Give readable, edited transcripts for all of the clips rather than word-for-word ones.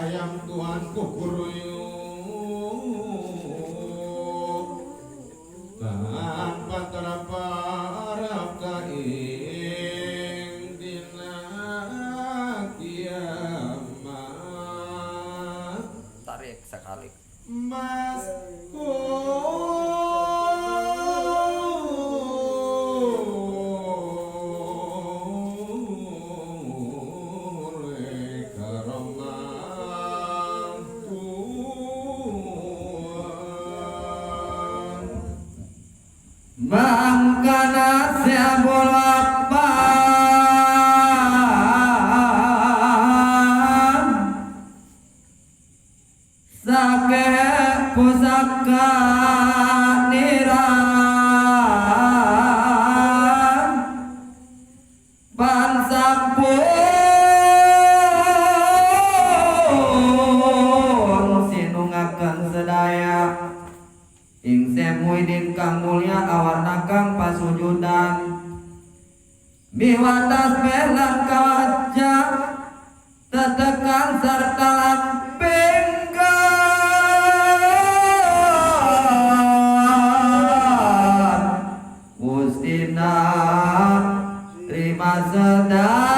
Ayam Tuhan kukuruyu tanpa terparap ing dina kiamat. Tarik sekali. Mas Tuhan. Mangkana siabul wapan sake pusaka niran pan sampun sinungaken sedaya ing Syekh Muhyiddin kang mulya awarna kang pasujudan miwatas lan kawajah tetekan sarta lan pinggan Gustina terima sedaya.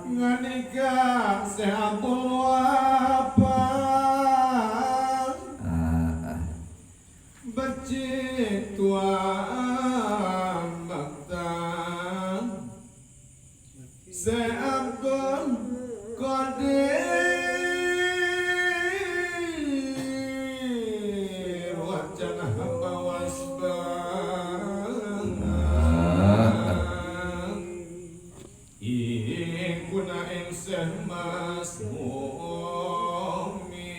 Nganika sehatul wapan becik tuan baktan Seabdul Qadir wacana hamba wasbang ing kuna ing Syekh Mas Mumin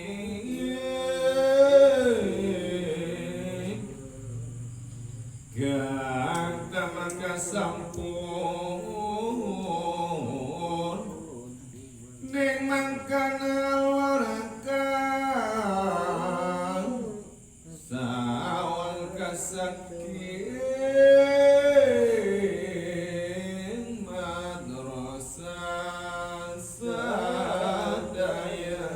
Gang tamangka sampun ning mangkana warakan sawal kasaking madrasah sadaya.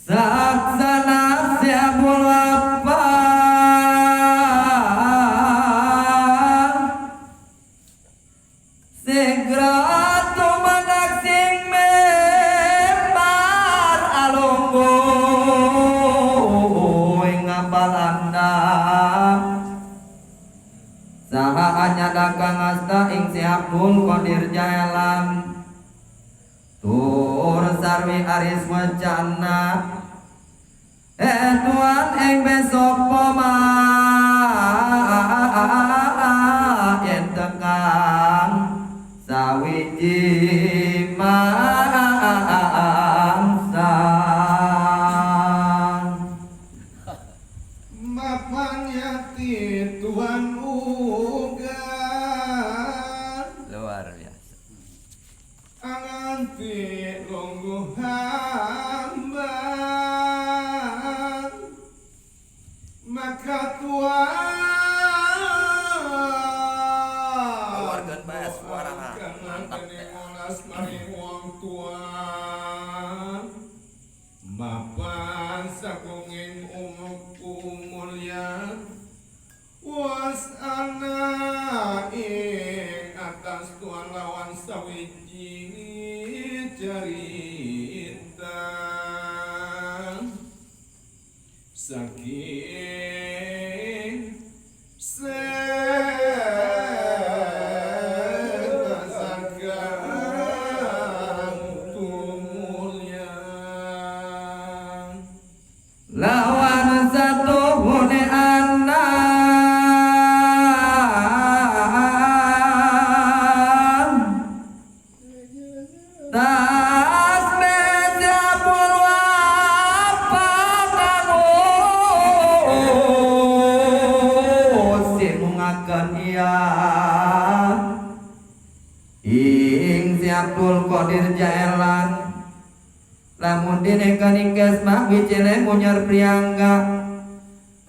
Saksana siabul wapan segera tumadak sing memar alunggu ing ngapal anda saha anyada kang asta ing Syekh Abdul Qadir Jailan tur sarwi aris wacana tuan ing besok poma yen tekan sawiji mangsa. Mapan yati Tuhan ugan Luar biasa. Anganti lungguh hamba maka Tuhan Keluarkan bae suarana. Mantap teh. Ngolas maring wong tuan mapan sagunging umukku mulya was ana ing atas tuan lawan sawiji cerita saking setasakang tumulya Lawan satu hune anak tas meja pulwa panganu simungaken iya ing si Abdul Qadir Jailan lamun dene kaningkes mah wicile munyer priyangga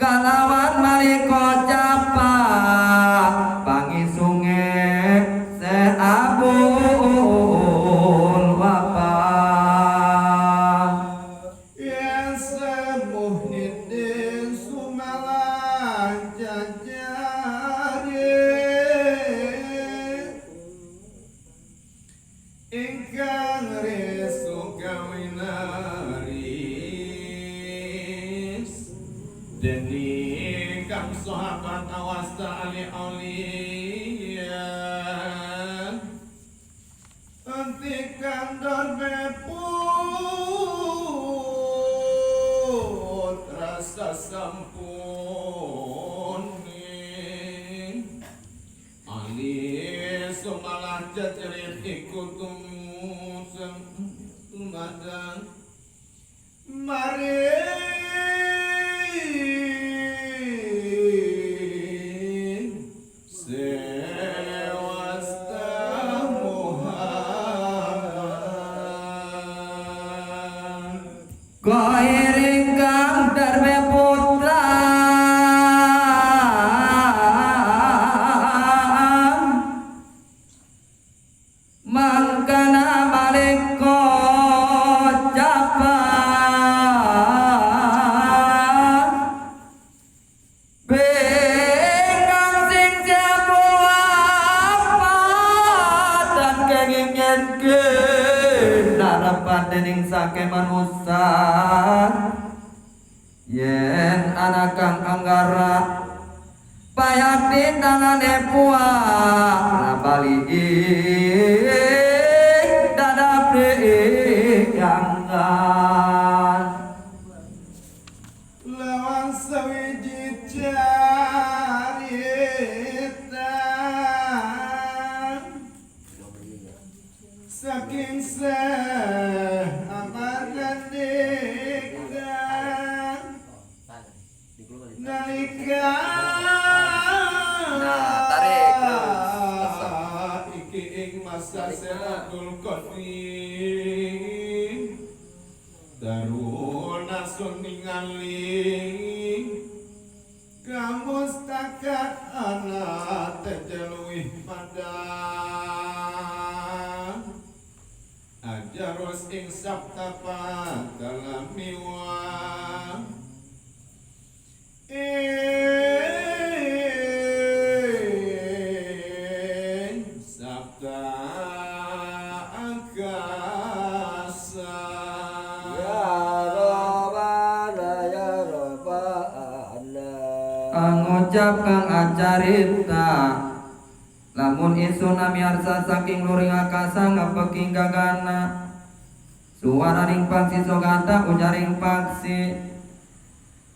kalawan maliko capak. kang sahabat awasta ali aulia Enti kang darbe putra sasampune Ali sumalah cecerit iku tumadang Mari sewasta Muhammad Koiring kang darbe putra mangkana malik kocapan bengang sing siapa dan kenging yen narapan dening sake manusa yen ana kang anggara payakti tangane puak bali dada priyangan lawan sawiji carita saking seh amargandika nalika Nah, tarik terus. Iki ing masa Abdul Qadir Daruna sun ningali Kamustaka ana tejeluih padang Ajarus ing sabta padalamiwa Ing sabta angkasa Ya Rabbana ya Rabbana. Angucap kang acarita lamun isun miarsa saking luring akasa ngepeking gagana suara ring paksi sogata ujaring paksi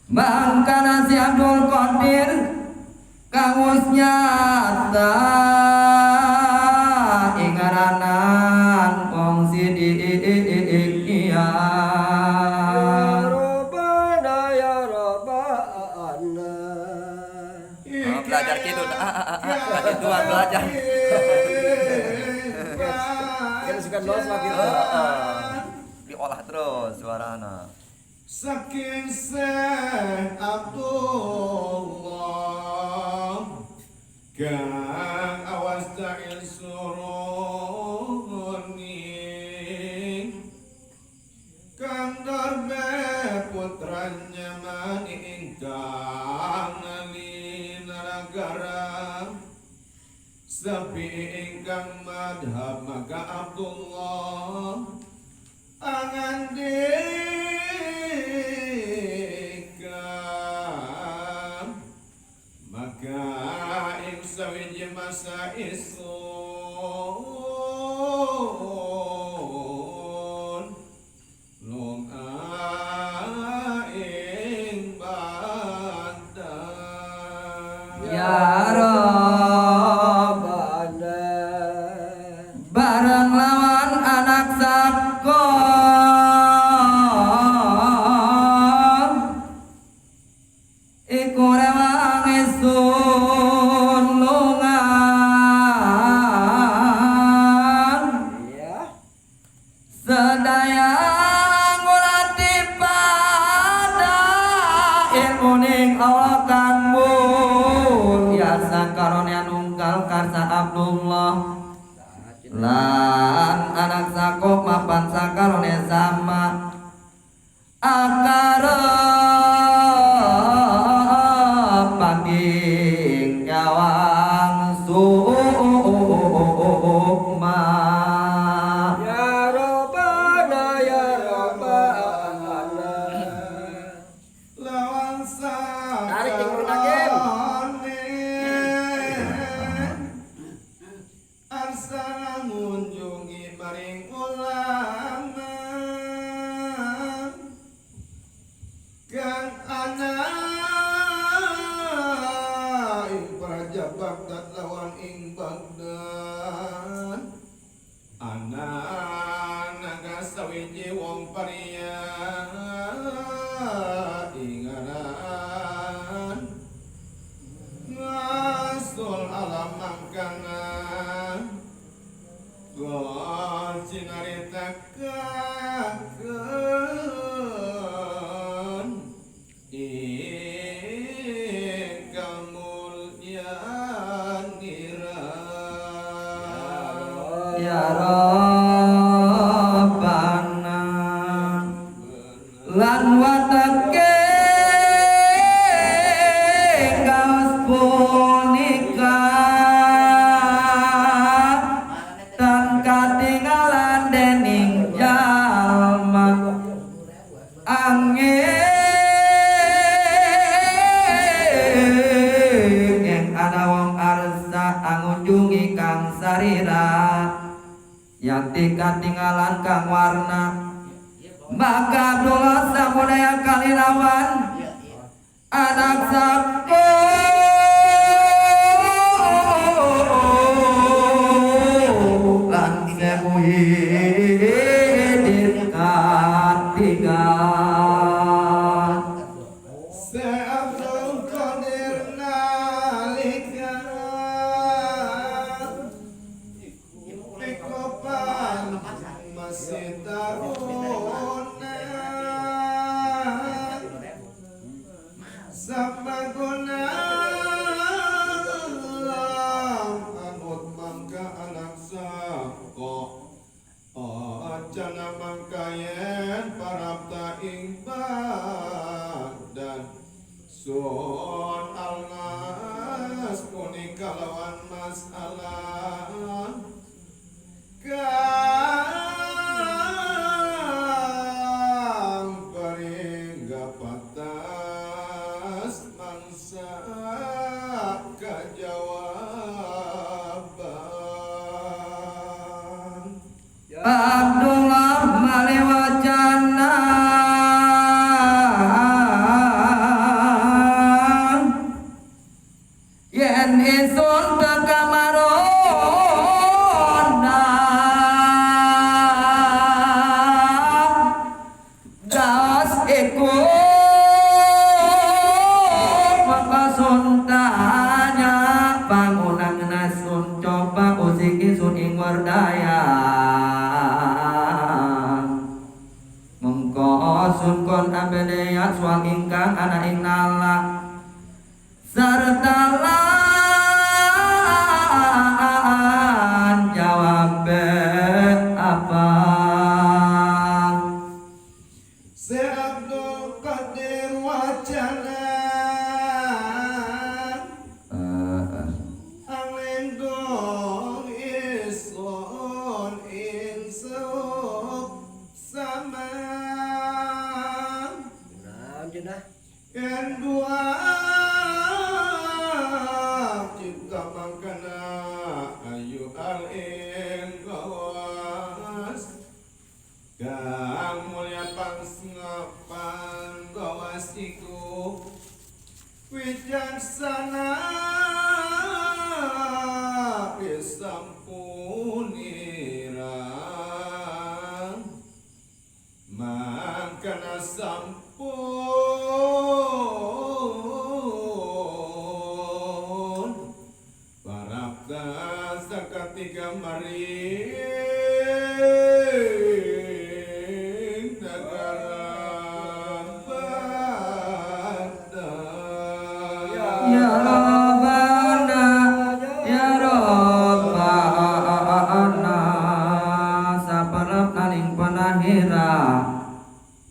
mangkana si Abdul Qadir kawus nyata ingaranan wong sidikian. Ya Rabbana ya Rabbana. Oh, belajar gitu. Ah, ah, ah, ah. Lagi dua belajar. Kan suka nos lagi. Heeh. Diolah terus suarana. Saking Syekh Abdullah kang awas ta'il suruni kang darbe putranya mani ingkang nagara sapi ingkang madhab maka Abdullah angandika maka ing sawiji masa isun lunga ing Baghdad. Ya Rob Rabbana. bareng lawan anak sakon iku rewang isun lungan Ya. sedaya ngulati pada ilmu ning Allah kang mulyasa. Baghdad lawan ing Baghdad ana naga sawiji wong paria ingaran ngasul alam mangkana gon cinaritakeun ing kamulyan nira. Ya Rabbana lan watake gaos punika tan katingalan dening jalma angin yen ana wong arsa angunjungi kang sarira yakti katingalan kang warna maka Abdullah samudaya kalirawan anak saku lan sewu hidit katiga. Abdul Qadir nalika Ekopan masih taruna Sabaguna anut mangka anak sako Acana mangka yen parapta ing Baghdad Sun alngas punika lawan masalah kang paringga patas mangsa kajawaban. Abdullah malewacana yen isun teka marona gaos iku maka sun tanya bangunan sun coba usik isun ing werdaya mengko sun kon abedeya suang ingkang ana ing nala sarta lan jawabe apa. Se Abdul Qadir wacana Anglendong isun insuk sama Enam jenah. Yen dua cipta mangkana ayu al ing gawas kang mulya panggawas iku wicaksana sampunira mangkana sampun parapta sakatiga maring negara Baghdad. Ya Rabbana ya Rabbana saparep naning panahira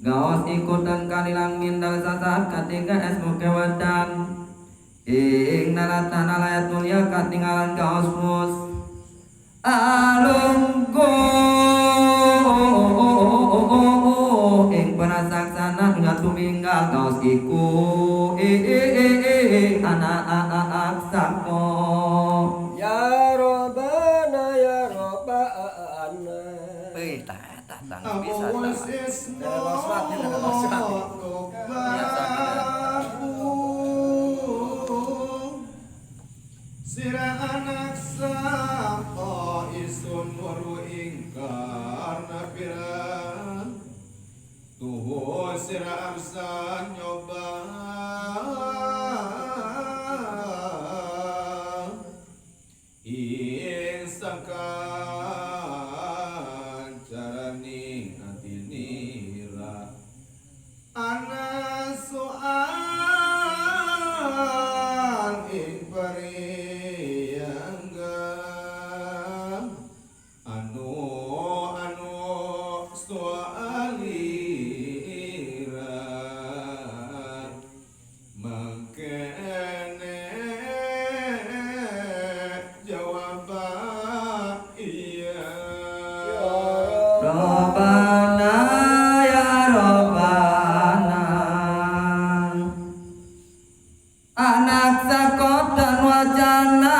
gaos ikutan kalilang mindal sasaat katiga esmu kewedan ing naratan alayat mulia katinggalan gaos mus alunggu ing perasaksana dunya tuminggal gaos iku anak sako. Ya Rabbana ya Rabbana. Wih, tah tah tah bisa Abu tah. Ismu Biasa, Sira pariyanggan anu anu soalira mangkene jawab iya. Robbana ya Robbana anak sakotan wacana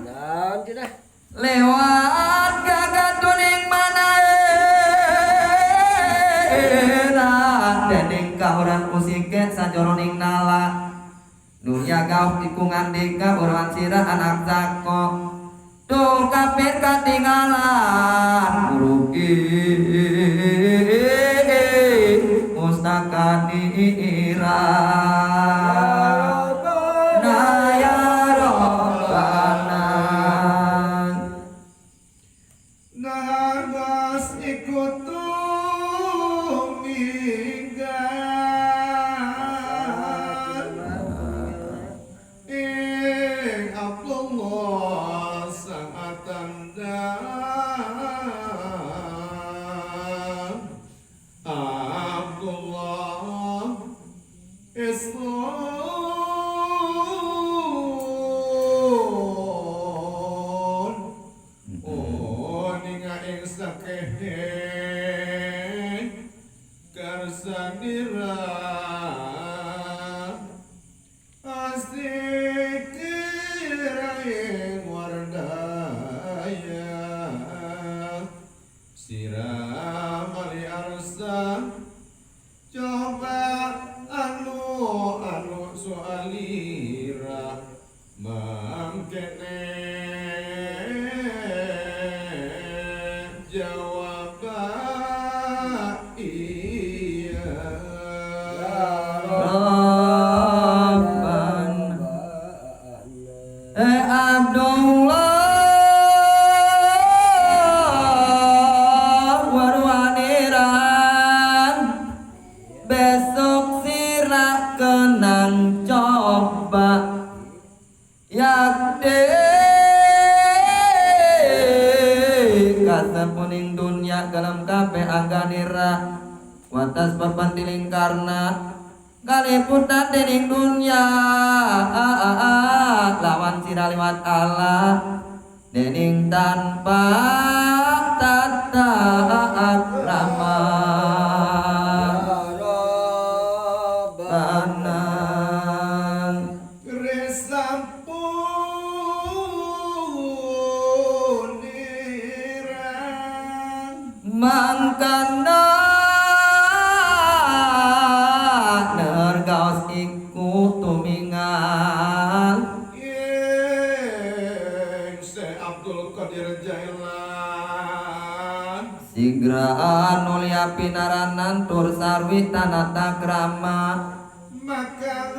Naon cenah? Lewat gagatuning manaera dening kahuran usike sajoroning nala dunya gauk iku ngandika urwan sira anak sako tuh kafir katinggalan murugi mustakanira na ya Robbana. Naharbas ikut tuminggal ing Abdullah sang atanda Abdullah Islon Oh ninga ing sakehe karsanira asikira ing wardaya siramali arsa coba anu anu soalira mangkene jawab iya. Rabbana Eh Abdullah warwaniran besok sira kenang coba yakde kasepuning dunya dalam kabeh angganira watas papan dilingkarna kaliputan dening dunya lawan sira liwat Allah dening tanpa tata akrama Anang Resampuniran mangkana nergaos iku tumingal ing Syekh Abdul Qadir Jailan sigra nulya pinaranan tur sarwi tanata krama maka